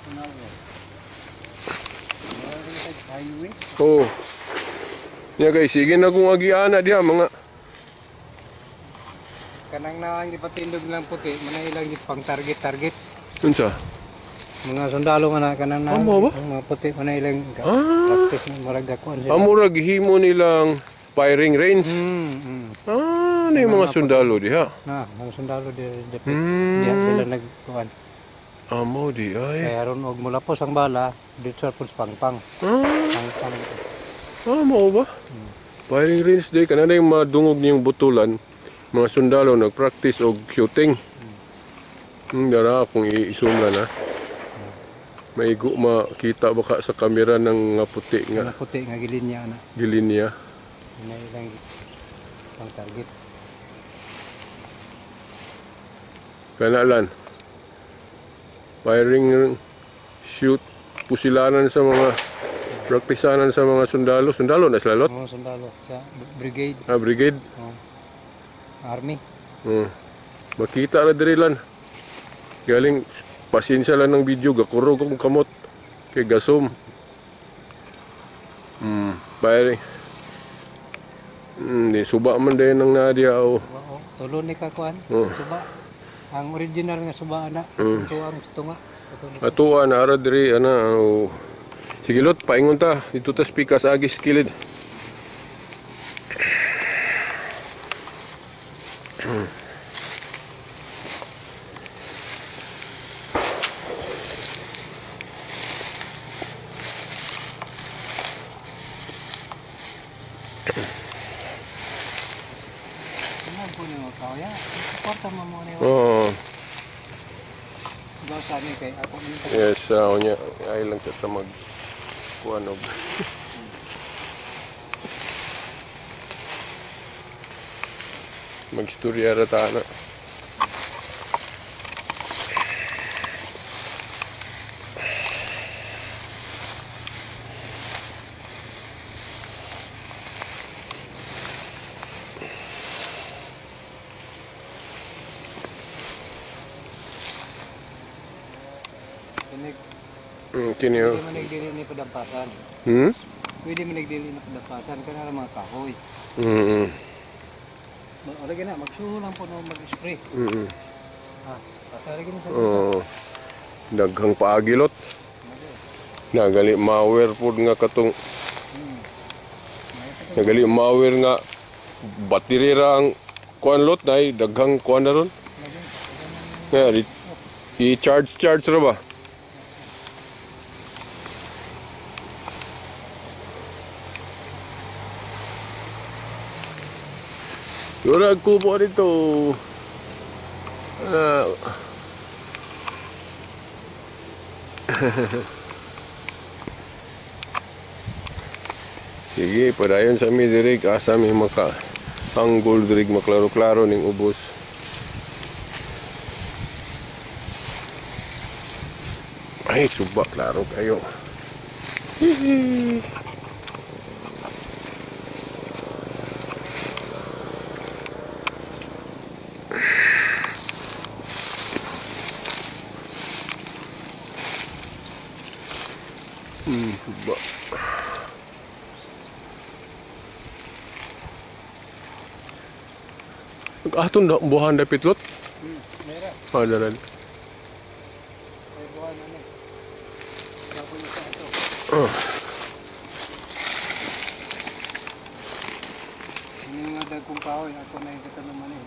National Road. Highway. Oh. Ya guys, sige na kung agiana diha mga kanang naang gipatindog lang puti, mana ilang pang target-target. Unsa? Mga sundalo man na kanang na Amo ba? mga puti mana ilang practice na murag dakuan sila. Amura gihimo nilang firing range. Ah, na yung mga sundalo diha. Na, mga sundalo di diha sila nagkuan. Amo di ay. Kaya aron og mulapos ang bala, dito sa pud pangpang. Pangpang. Ah, mao ba? Firing range day kanang yung madungog niyong butulan, mga sundalo nagpractice og shooting. Dara akong i-zoom lang ha. Maigo makita baka sa kamera ng nga puti nga. Nga puti nga gilinya na. Gilinya. Na ilang pang target. Kanalan. Firing shoot pusilanan sa mga praktisanan sa mga sundalo. Sundalo na sila lot? Mga sundalo sa brigade. Ah, brigade. Oh. Army. Makita na diri lan. Galing pasensya lang ng video gakurog akong kamot kay gasom. Firing. Di suba man din ang nadia oh. Oo, tulo ni kakuan. Oh. Suba. Ang original nga suba ana. Tuang tunga. Atuan ara diri ana. Oh. Sige lot, paingon ta dito ta speaker sa agis kilid. Oh. Yes, unya ay lang sa mag kuan og magstorya ra ta na. Kini pwede man nagdili ni padampasan. Pwede man nagdili na padampasan kana mga kahoy. Ora gina magsuho lang po no mag-spray. Ah, pasari gina sa. Oo. Daghang paagilot. Nagali mawer pud nga katong. Nagali mawer nga battery ra ang kuan lot nay daghang kuan na ron. Nga i-charge charge ra ba? Wala kubo dito. Sige, padayon sa mi diri asa mi maka anggol diri maklaro-klaro ning ubos. Ay, suba klaro kayo. Suba. Aton na buhan dapit lot? Mera. Ah, dalan. May buhan na ni. Tapos sa ato. Oh. Yung mga dagkong kahoy, ako na yung katanuman eh.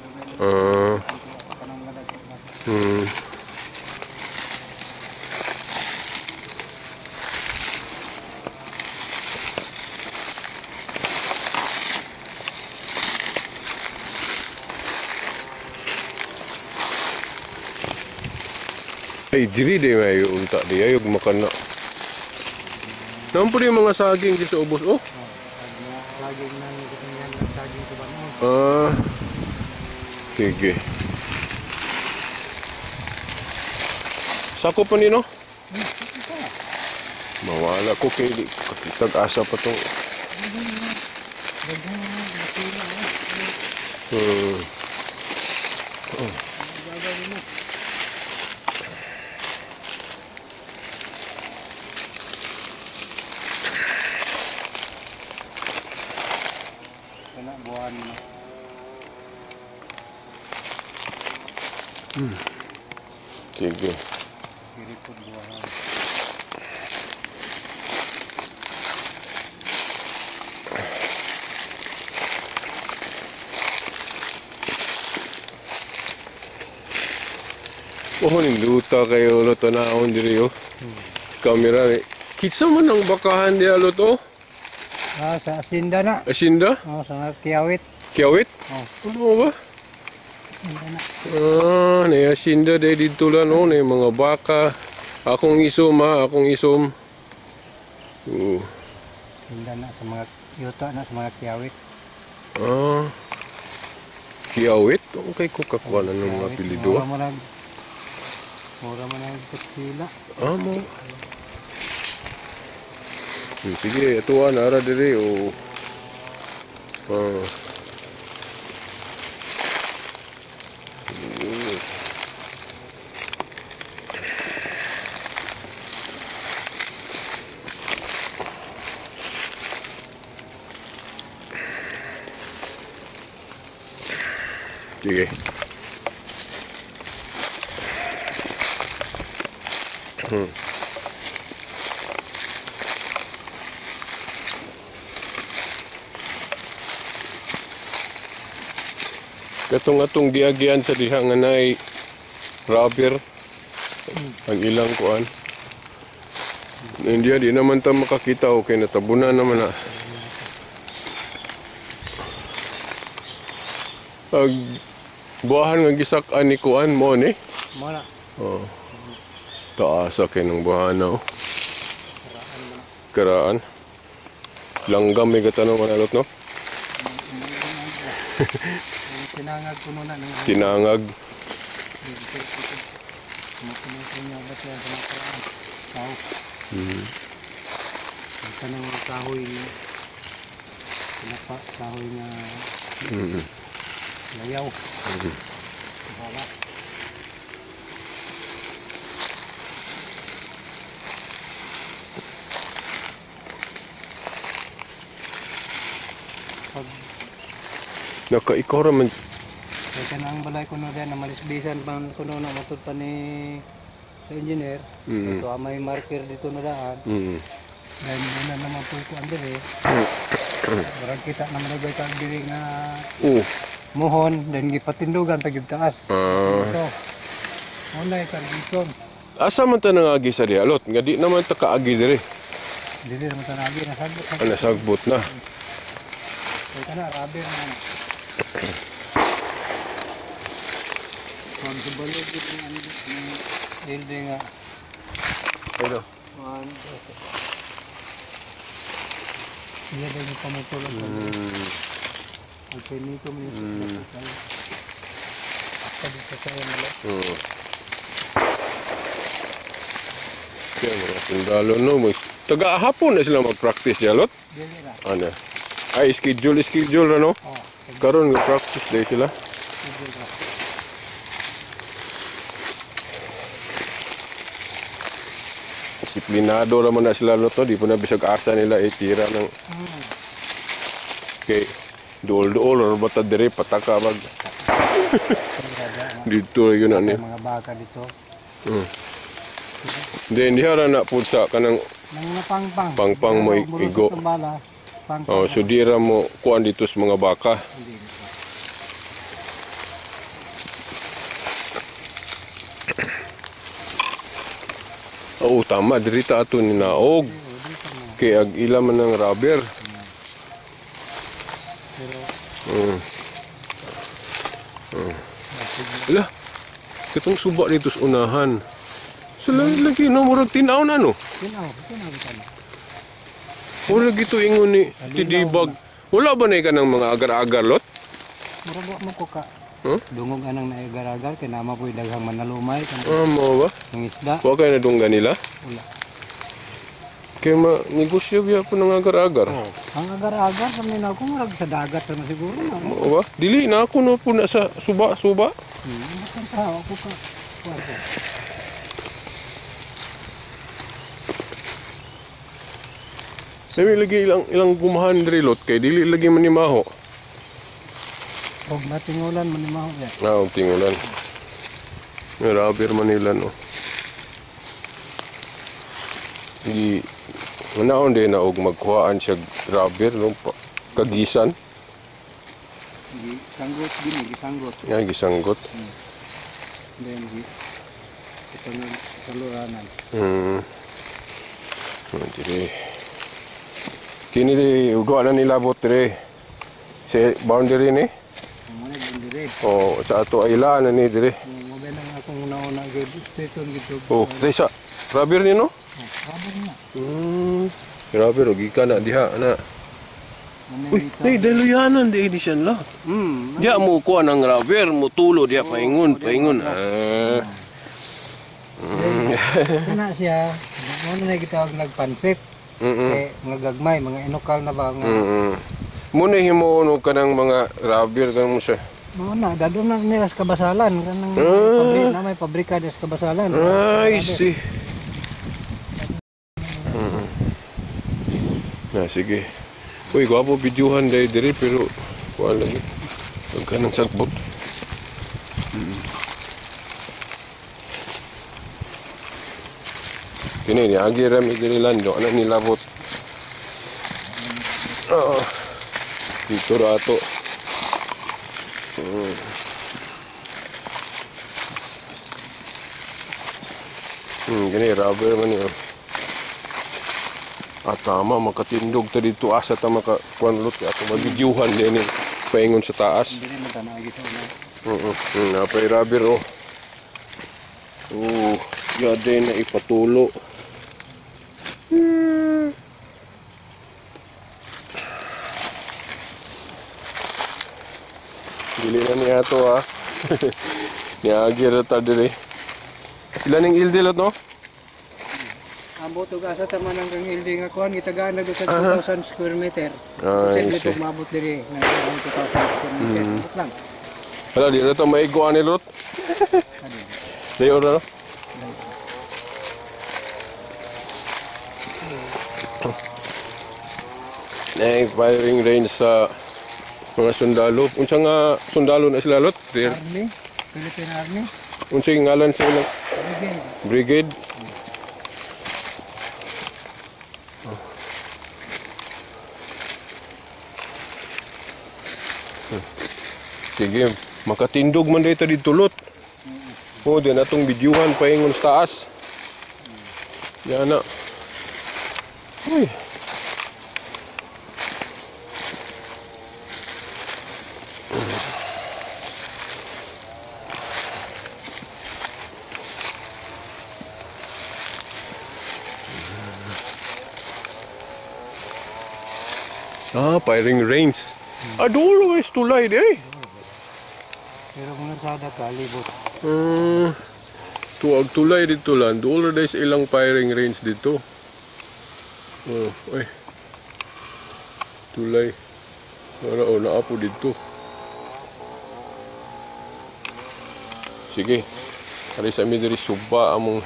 Ako na mga dagkong kahoy. Ay, diri di may unta di ayog makana. Naman po yung mga saging di sa ubos, oh. Saging na yung saging sa banon. Ah, sige. Sako pa nino? Mawala ko kay kakitag asa pa tong. Oh. Sige. Diri po buwahan. Oh, ning luta kayo lot naon diri oh. Kamera ni. Kitsa man ang bakahan diha lot oh. Ah, sa asinda na. Asinda? Oh, sa Kiyawit. Kiyawit? Oh, Ano ba? asinda na. Ah, nay asinda day dito lang oh, nay mga baka. Akong isom ha, akong isom. Oo. Asinda na sa mga yuta na sa mga Kiyawit. Ah. Kiyawit? Okay ko kakuha na ng mga apelyido. Mura mo nag mura mo nag kutsila. Ah, mo. Sige, ito ah, nara dire oh. Ah. Sige. Katong atong giagyan sa diha nga naay rubber ang ilang kuan. Hindi di naman ta makakita, okay natabunan naman na. Ag buwahan nga gisak-an ni kuan mo ni. Mo na. Oh. Taasa kay ng buhana oh. Karaan. Langgam may gatanong manalot no. Tinangag kuno na ng Tinangag. Ang kanang kahoy pinapa kahoy nga layaw. Wala. Pag Naka ikaw ra man kay kanang balay kuno diyan na malisbisan pa kuno na matud pa ni sa engineer. Ito may marker dito na daan. Dahil na naman po ito ang dire. Murag kita naman na ba diri nga muhon then gipatindugan pag taas. Ito. Muna irrigation. Asa man ta nangagi sa diha lot? Nga di naman ta kaagi diri. Dili naman ta nagi nasagbot. Ah, nasagbot na. Kay kana rubber na. Pag subalog gid ni ano ni ilde nga. Ano? One. Iya din yung pamutulog. Ang pinito mo yung dito sa mali. Kaya mga sundalo no, taga-hapon na sila mag-practice ya lot. Dili ra. Ano? Ay, schedule ra no? Oh, Karon nga practice day sila. schedule ra. Disiplinado ra man na sila lot no, di po na bisag asa nila itira ng kay duol-duol ra bata dire pataka mag dito ra yun ani. Mga baka dito. Then diha ra na pud sa kanang Nang pangpang. Pangpang mo igo. Pangpang. Oh, so di ra mo kuan dito sa mga baka. Oo, tama. Diri ta ato ni naog. Kay ag ila man ng rubber. Ala, katong suba dito sa unahan. So lagi no murag tin-aw na no. Tinaw, tinaw kita. Murag ito ingon ni Tidibag. Wala ba na ka ng mga agar-agar lot? Murag wa mo ko ka. Huh? Dungog anang naigar-agar kay nama po'y daghang manalumay kanang Ah, mo ba? ng isda. Wa kay nadunggan nila? Wala. Kay ma negosyo biya po ng agar-agar. Oh, ang agar-agar sa minaw ko murag sa dagat ra man siguro na. Mo ba? Dili na ako no po na sa suba-suba. Basta tao ako ka. Kuwan ko. Dami lagi ilang gumahan diri lot kay dili lagi man ni maho. Og matingulan man ni maho ya. Ah, og tingulan. Rubber Manila no. Gi naon din na og magkuhaan siya rubber no, kagisan. Gisanggot gini, gisanggot. Nga gisanggot. Then gi saluranan. Dire. Kini di ugwa na nilabot dire. Sa boundary ni. Mo na boundary. Oh, sa ato ay ilaan na ni dire. Mo ba nang akong una-una gyud station gito. Oh, sa rubber ni no? Oh, rubber na. Rubber og gikan na diha ana. Uy, nay daluyanan di di siya la. Diya mo kuha ng rubber, mo tulo diya paingon, paingon. Ah. Kana siya, mo na gitawag nagpansit. Kay mga gagmay, mga inukal na ba nga. Mo na himuon og kanang mga rubber kanang mo siya. Mo na, dadon na nila sa Kabasalan, kanang pabrik na may pabrika sa Kabasalan. Ay, see. Na sige. Uy, gwapo videohan dahil diri pero kuha lagi. Huwag ka ng sagbot. Kini ni agi ra mi diri lando ana nilabot. Oo. Dito ra ato. Kini rubber man niyo. At tama, makatindog ta dito asa ta maka kuan lot ato magidyuhan din ni paingon sa taas. Dili man tan agi sa una. Napay rubber oh. Oh, yade na ipatulo. Dili na niya to ha. Niagi ra ta diri. Ilan ning ildilot no? Ambot og asa ta man ang kang ildi nga kuan gitagaan na sa 2,000 square meter. Ay, dito maabot diri ng 2,000 square meter. Ambot lang. Hala, di na to maiguan ni Lot. Dayon na no? Nay firing range sa mga sundalo. Unsa nga sundalo na sila Lot? Army, Philippine Army. Unsa ngalan sa ilang brigade? Brigade. Sige, makatindog man dito dito Lot. Oh, di na itong videohan paingon sa taas. Yan na. Uy. Ah, firing range. Ah, dulo is tulay di eh. Pero kung nasada ka, libot. Tuwag tulay dito lang. Dulo na sa ilang firing range dito. Oh, ay. Tulay. Wala, oh, naapo dito. Sige. Ari sa mi diri suba among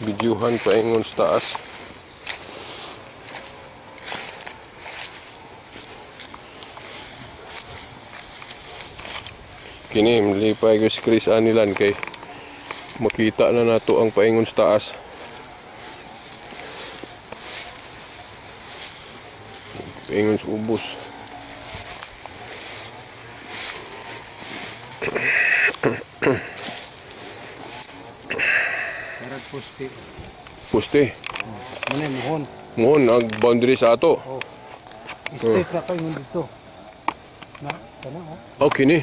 videohan paingon sa taas. Kini mlipay ko si Chris anilan kay makita na nato ang paingon sa taas. Paingon sa ubos. Karag puste. Puste. Muna muhon. Muhon ang boundary sa ato. Oh. Straight ra paingon dito. Na, kana oh. Okay ni.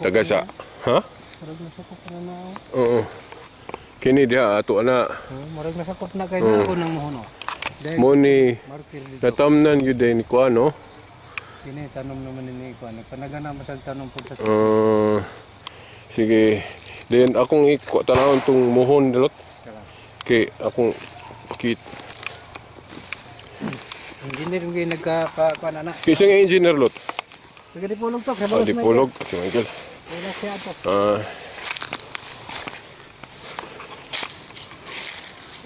Taga sa. Ha? Murag nasakop na na. Oo. Kini diha ato ana. Murag nasakop na kay na ako ng muhon. Mo ni natamnan gyud ni kuan no. Kini tanom naman ni kuan. Nagpanagana masag tanom pud sa. Sige. Then akong tanawon tong muhon dalot. Kay akong kit. Engineer gyud nagka kuan ana. Kisang engineer lot. Sige di pulog to. Ah, di pulog. Si Michael. Wala siya ato.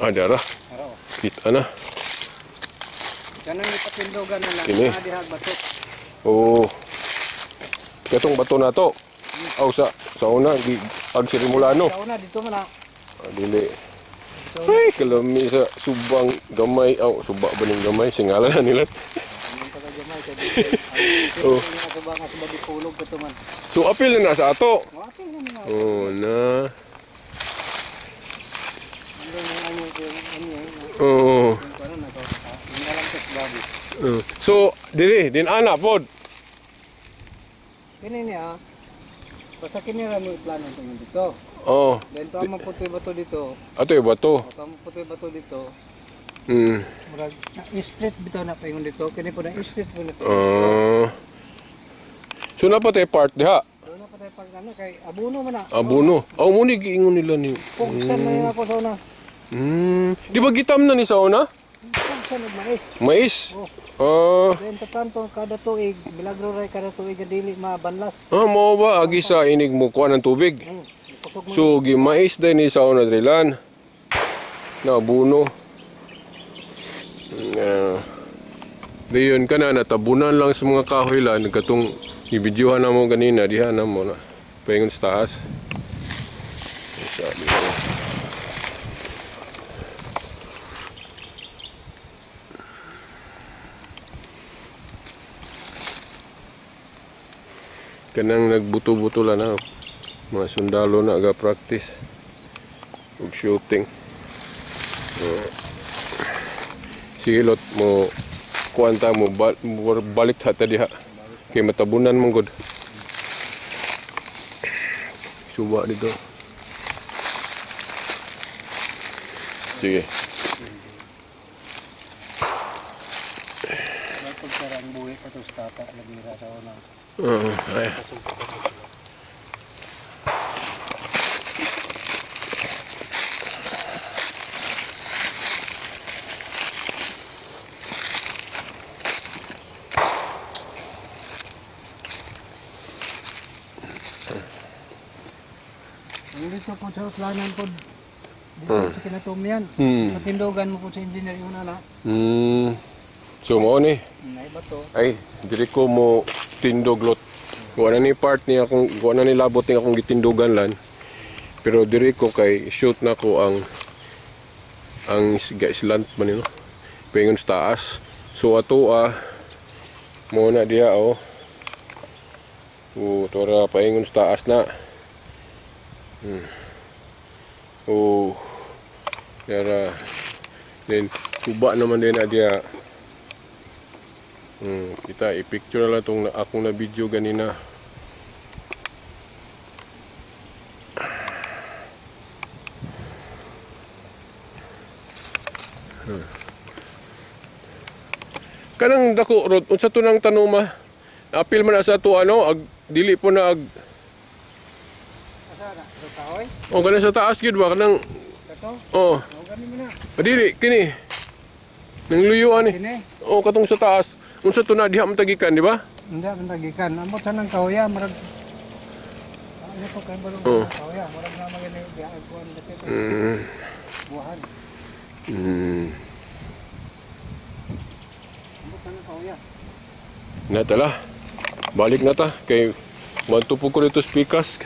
Ah, dara. Kita na. Kanang ipatindogan na lang. Kini. Dihag bato. Oo. Katong bato na to. Aw sa una ag si Rimulano. Sa una dito man na. Dili. Ay, kalami sa subang gamay. Aw, suba ba ning gamay? Singalan na nila. Oh. So apil na sa ato. Oh na. Oh. So diri din ana pod. Kini niya. Basta kini ra mo plano tungod dito. Oh. Then to ang putoy bato dito. Ato yung bato. Ato ang putoy bato dito. Hmm. Murag street bitaw na paingon dito. Kini po na street po na. So na pa tayo part diha. So na pa tayo pag ano kay abuno man na. Abuno. Aw mo ni giingon nila ni. Pugsan na yun ako sa una. Di ba gitam na ni sa una? Pugsan og mais. Mais. Oh. Ah. Then tanto kada tuig, milagro ray kada tuig dili mabanlas. Ah, mo ba agi sa inig mo kuha ng tubig. So gimais din ni sa una drilan. Na abuno. Dayon ka na natabunan lang sa mga kahoy lan katong i-videohan na mo ganina diha na mo na. Paingon sa taas. Sabi ko. Kanang nagbuto-buto lang na mga sundalo na aga practice og shooting. Sige lot mo kuanta mo balik ta diha kay matabunan mong gud. Suba dito. Sige. Pagkarang buhi pa to sa tata lagi ra sa una. Ay. Dito po sa planan po. Dito sa kinatumyan. Matindogan mo po sa engineer yung na. So mo ni. Ay bato. Ay, diri ko mo tindog lot. Wa na ni part ni akong wa na ni labot ni akong gitindugan lan. Pero diri ko kay shoot na ko ang slant man nino. Paingon sa taas. So ato mo na diha oh. Oh, tora paingon sa taas na. Oh. Dara. Then suba naman din na diha. Kita i-picture lang tong akong na video ganina. Kanang dako rod unsa to nang tanuma? Apil man na sa ato ano ag dili po na ag Asa na? Kahoy? Oh, kanang sa taas gyud ba kanang Kato? Oh. Oh, gani man na. Dili kini. Nang luyuan ni. Oh, katong sa taas. Unsa to na diha man tagikan, di ba? Hindi man tagikan. Ambot sa nang kahoya murag ano to kay balong kahoya, murag na magani diha kuan dapit. Buhan. Ambot sa nang kahoya. Natala. Balik na ta kay madto po ko dito sa pikas.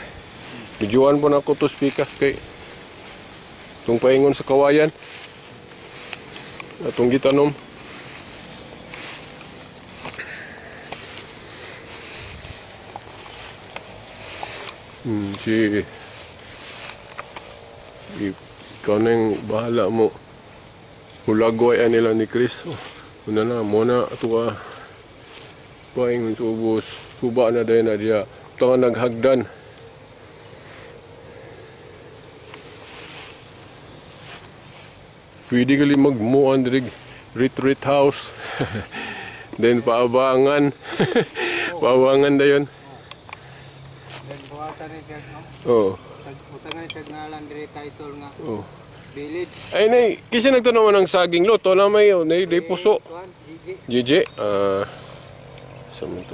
Videoan po na ako to sa pikas kay tung paingon sa kawayan. Atong gitanom. Si ikaw na yung bahala mo. Hulagway nila ni Chris. Oh, una na, muna ito ka. Paingon sa ubos. Suba na dahil na diya. Ito ka naghagdan. Pwede gali magmuan diri retreat house. Then paabangan. Paabangan dayon. Then buhatan ni siya, no? Oo. Utangan siya ngalan diri title nga. Oh. Village. Ay nay, kasi nagtanaw ng saging lot, wala may oh, nay, day puso. GG. GG. Sa man to.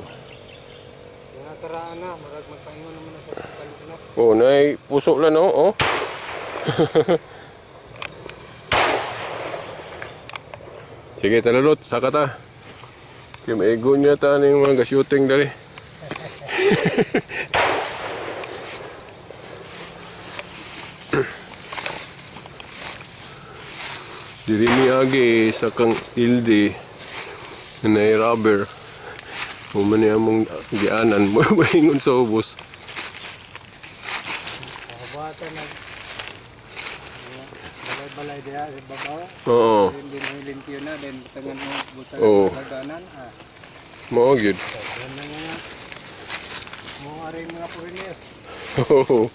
Nakaraan na, murag magpaingon naman na sa palit na. Oh, nay puso lang no, oh. Sige, talalot, saka ta. Kaya maigo niya ta ng mga shooting dali. Diri mi agi sa kang ildi na rubber. Human niya mong gianan mo maingon sa ubos. Bata nag balay-balay diha sa babaw. Oo. Din limpyo na din tangan mo butan hagdanan. Ah. Mao gyud. Mo ari mga foreigner. Oo.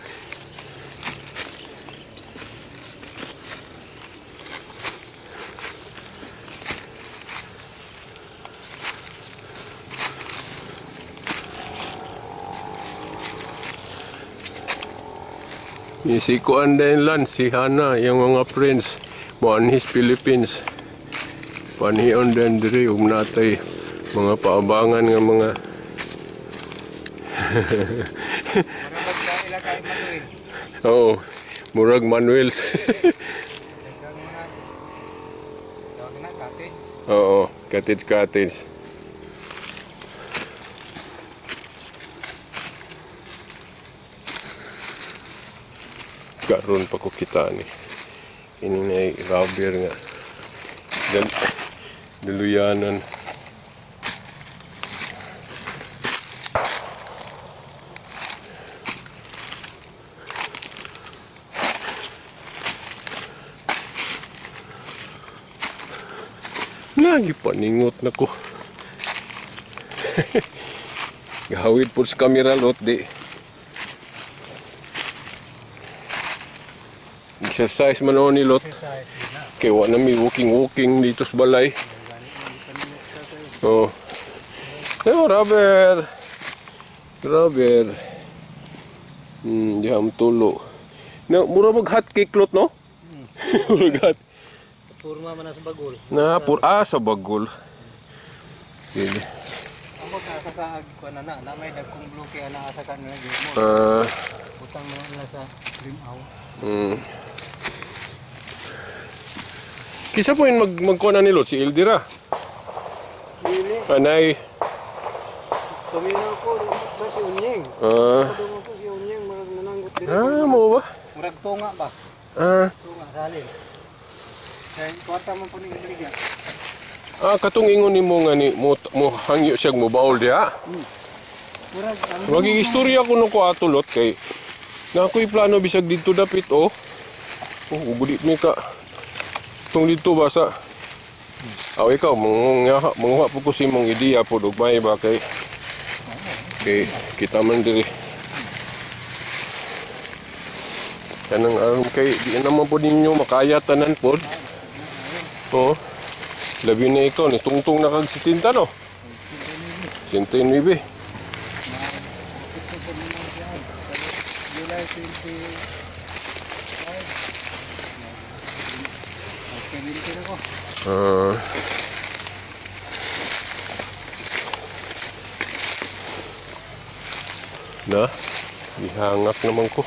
Si Kuan din lan, si Hana, yung mga friends, Moanhis Philippines. Panhion din diri ug natay mga paabangan nga mga oo, murag Manuel. Oo, cottage cottage. Karon pa ko kita ni. Ini na rubber nga. Daluyanan. Lagi paningot na ko. Gawid po sa kamera lot di. Exercise man ni lot. Kay wa na mi walking dito sa balay. Oh. Oh, rubber. Rubber. Diha tulo. Na mura mag hot cake lot no? Murag hot. Purma man sa bagol. Na pur sa bagol. Sige. Amo ka sa kaag ko na na may dagkong bloke ana asa ka na mo. Butang mo na sa limaw. Kisa po yung magkuha na nilot si Ildira. Dili. Anay. Tumino ko ba si Unyeng. Tumino ko si Unyeng murag nananggot diri. Ah, mo ba? Murag tunga ba? Tunga salin. Kay kwarta man po ning ibaligya. Ah, katong ingon nimo nga ni mo hangyo siya mo baol diha. Murag ano? Maging istorya ko no ko ato lot kay na ako'y plano bisag didto dapit oh. Oh, ugudi mi ka. Tong didto ba sa aw ikaw manguha po ko si mong ideya po ug may ba kay kay kita man diri. Kanang aron kay di naman po ninyo makaya tanan pod. Oh. Labi na ikaw ni tungtong na kag 70 no. 69. July 25. 70 na ko. Na, gihangak naman ko.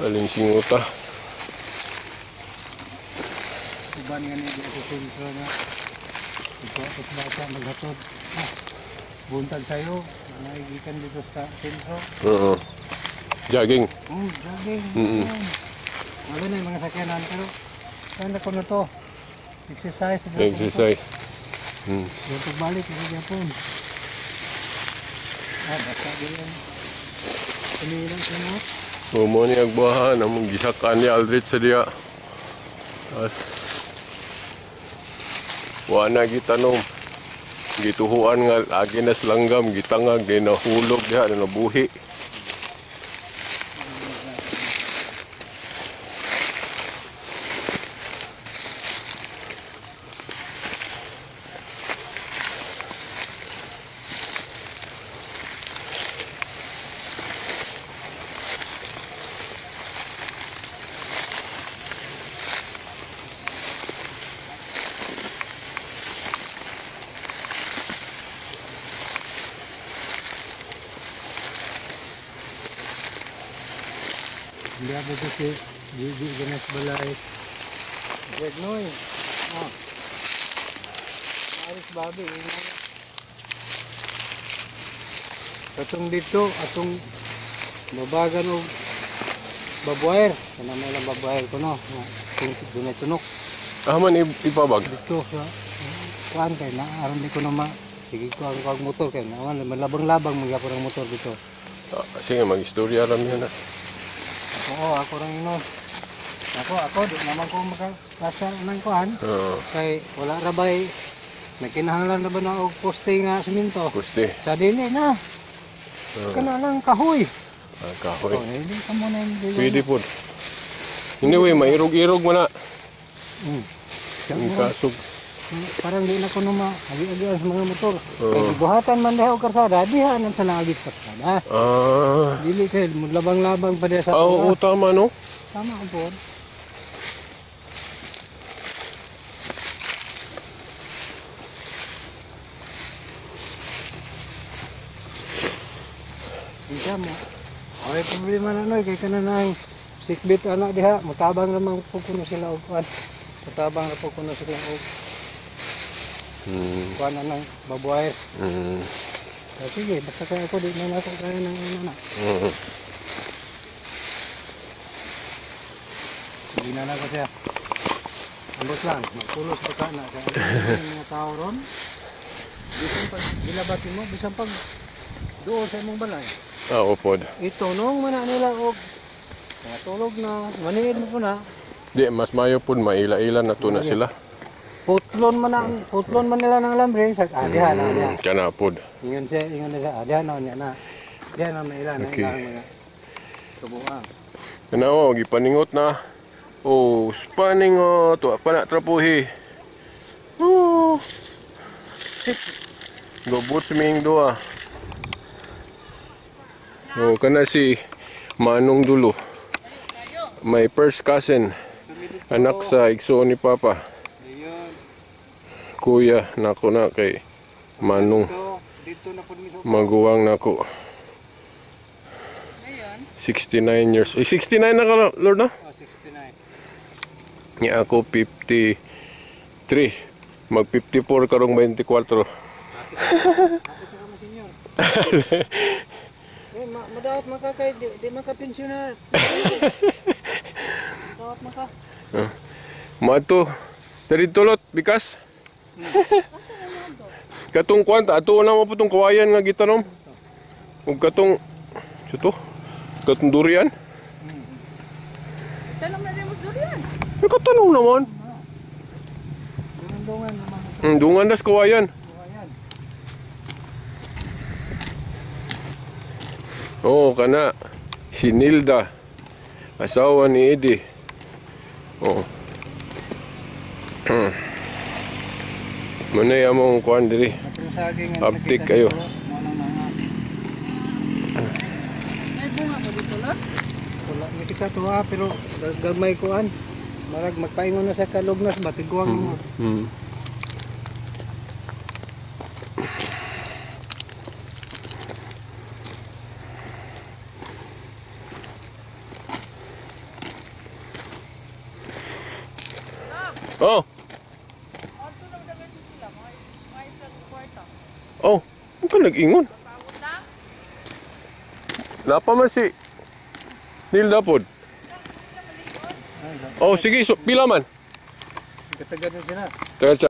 Aling singuta. Uban nga niya sa sentro na. Ito at bata maghatod. Buntag tayo. Naigikan dito sa sentro. Oo. Jogging. Oh, jogging. Wala na yung mga sakyanan pero saan na ko na to? Exercise. Exercise. Yung pagbalik, yung Japon. Basta din yan. Tumilang sa mo. Mo ni agbuhan, among gisakan ni Aldrich sa diya. As wa na gitanom. Gituhuan nga lagi na langgam, gitangag di nahulog diha na nabuhi. Hindi ako kasi Gigi ganas balay. Noy. Ah. Aris babi. Atong dito, atong babagan o babuair. Kana may lang babuair ko no. Kung doon ay tunok. Ah man ipabag. Dito sa kuan kay na aron di ko na ma sige ko ang kag motor kay na malabang-labang magyapon ang motor dito. Ah, sige mag-istorya ra mi na. Oo, ako rang ino. Ako di naman ko makakasa ng kuan. Oo. Kay wala ra bay nagkinahanglan na ba na og poste nga semento? Poste. Sa dili na. Kana lang kahoy. Ah, kahoy. Oh, hindi ka muna hindi. Pwede po. Anyway, mairog-irog mo na. Ang kasog. Parang di na ko numa agi-agian sa mga motor. Oo. Kay gibuhatan man diha og karsada, diha nang sa naagit karsada. Ah. Dili kay labang-labang pa diha sa Oo, tama no. Tama ang po. Hindi mo. Ay, problema na noy kay kana nang sikbit ana diha, mutabang ramang po kuno sila og kuan. Mutabang ra po kuno sila og kuan anang babuhay. Sige, basta kaya ako di na nako kaya ng ano na. Hindi na nako siya. Ambot lang, magpulos pa ka na kaya mga tao ron. Bisan pag gilabatin mo, bisan pag doon sa imong balay. Ah, opo. Itunong man na nila og tulog na, maniid mo po na. Di, mas mayo po, maila-ila na to na sila. Putlon man nila ng alambre, sa diha na diha. Kana pod. Ingon siya, diha na niya na. Diha na maila na Okay. ilang mga kabuang. Kana oh, gipaningot na. Oh, spaningot, wa pa na trapuhi. Oh. Gobot ming duha. Oh, kana si Manong Dulo. My first cousin. Anak sa igsoon ni Papa. Kuya nako na kay Manong. Dito na pud miso. Maguwang nako. 69 years. Eh, 69 na ka, Lord na? Oh, 69. Nga ako 53. Mag 54 karong 24. Ako sa kama senior. Eh, madaot man ka kay di man ka pensyonat. Madaot man ka. Mato. Dari tulot, bikas. Katong kwanta, ato na mo po tong kawayan nga gitanom. Ug katong ito, katong durian. Tanong na din mo durian. Nakatanong naman. Dungan naman. Dungan das kawayan. Kawayan. Oo, kana. Si Nilda. Asawa ni Eddie. Oo. Manay among kuan diri. Uptick kayo. May bunga ba dito, Lot? Wala ni kita tuwa pero gamay kuan. Marag magpaingon na sa kalugnas ba tiguang mo. Oh. Oh, ano ka nag-ingon? Napa man si Nilda pod. Oh, sige, so, pila man. Katagan na sila. Tagal siya.